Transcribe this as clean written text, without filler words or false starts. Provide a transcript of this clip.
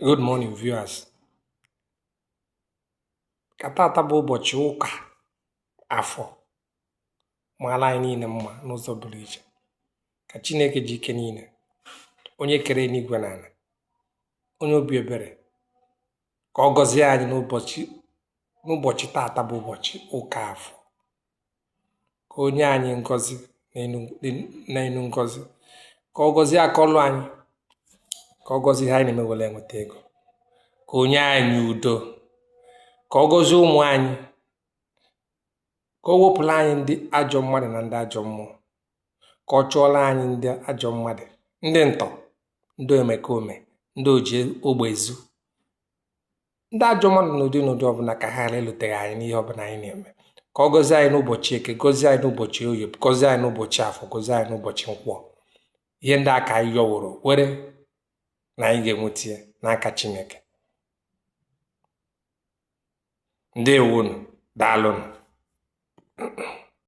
Good morning, viewers. Ka tata bụ ụbọchị ụka afọ maara anyị niile mma n'ụzọ pụrụ iche. Ka Chineke ji ike niile, onye kere eluigwe na ala, onye obi ebere, ka ọ gọzie anyị n'ụbọchị tata bụ ụbọchị ụka afọ. Ka o nye anyị ngọzi n'elu ngọzi, ka ọ gọzie aka ọlụ anyị, ka ọ gọzie ihe anyị na-eme were enweta ego, ka o nye anyị udo, ka ọ gọzie ụmụ anyị, ka o wepụrụ anyị ndị ajọ mmadụ na ndị ajọ mmụọ, ka ọ chụọrọ anyị ndị ajọ mmadụ, ndị ntọ, ndị omekome, ndị oji ogbe ezu, ndị ajọ mmadụ n'ụdị n'ụdị ọbụla, ka ha ghara eluteghị anyị n'ihe ọbụla anyị na-eme. Ka ọ gọzie anyị n'ụbọchị eke, gọzie anyị n'ụbọchị oye, gọzie anyị n'ụbọchị afọ, gọzie anyị n'ụbọchị nkwọ. Ihe ndị a ka anyị yọworo were na anyị ga-enweta ya n'aka Chineke. Ndewonu, daalụnụ.